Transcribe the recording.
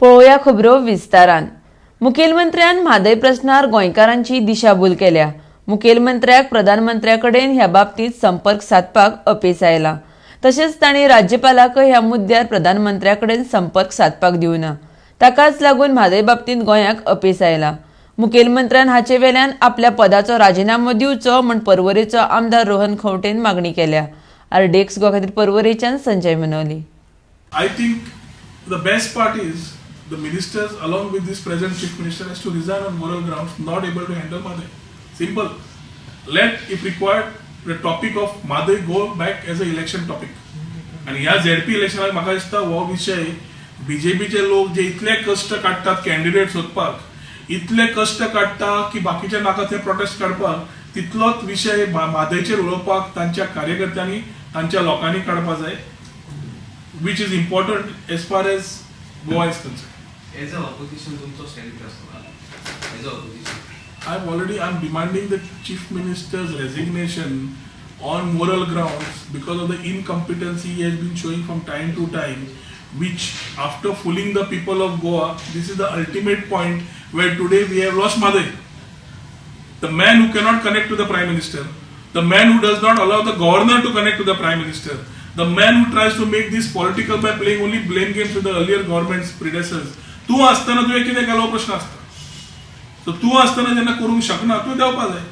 पळोवया खबरो विस्तारान. मुखेलमंत्र्यान म्हादय प्रस्नार गोंयकारांची दिशाभूल केल्या. मुखेलमंत्र्याक प्रधानमंत्र्या कडेन ह्या बाबतींत संपर्क सादपाक अपेस आयला. तशेंच तांणी राज्यपालाकय ह्या मुद्द्यार प्रधानमंत्र्या कडेन संपर्क सादपाक दिवना. ताकाच लागून म्हादय बाबतींत गोंयाक अपेस आयला. मुखेलमंत्र्यान हाचे वेल्यान आपल्या पदाचो राजिनामो दिवचो म्हूण पर्वरेचो आमदार रोहन खंवटेन मागणी केल्या. आरडीएक्स गोवा खातीर पर्वरेच्यान Sanjay Manoli. I think the best part is the ministers, along with this present chief minister, has to resign on moral grounds, not able to handle Mhadei. Simple. Let, if required, the topic of Mhadei go back as a election topic. आणि ह्या ZP इलेक्शनाक म्हाका दिसता हो विशय बीजेपीचे लोक जे इतले कश्ट काडटात कॅन्डिडेट सोदपाक, इतले कश्ट काडटा की बाकीचे नाका ते प्रोटेस्ट काडपाक, तितलोच विशय म्हादयचेर उलोवपाक तांच्या कार्यकर्त्यांनी, तांच्या लोकांनी काडपा जाय, which is important as far as Goa is concerned. As a opposition तुमचो स्टँड आसतलो as a opposition? I'm demanding the chief minister's resignation on moral grounds because of the incompetency he has been showing from time to time, which, after fooling the people of Goa, this is the ultimate point where today we have lost Mhadei. The man who cannot connect to the prime minister, the man who does not allow the governor to connect to the prime minister, the man who tries to make this political by playing only blame games with the earlier government's predecessors. तूं आसतना तुवें कितें केलो हो प्रश्न आसता. So तूं आसतना जेन्ना करूंक शकना, तूं देंवपा जाय.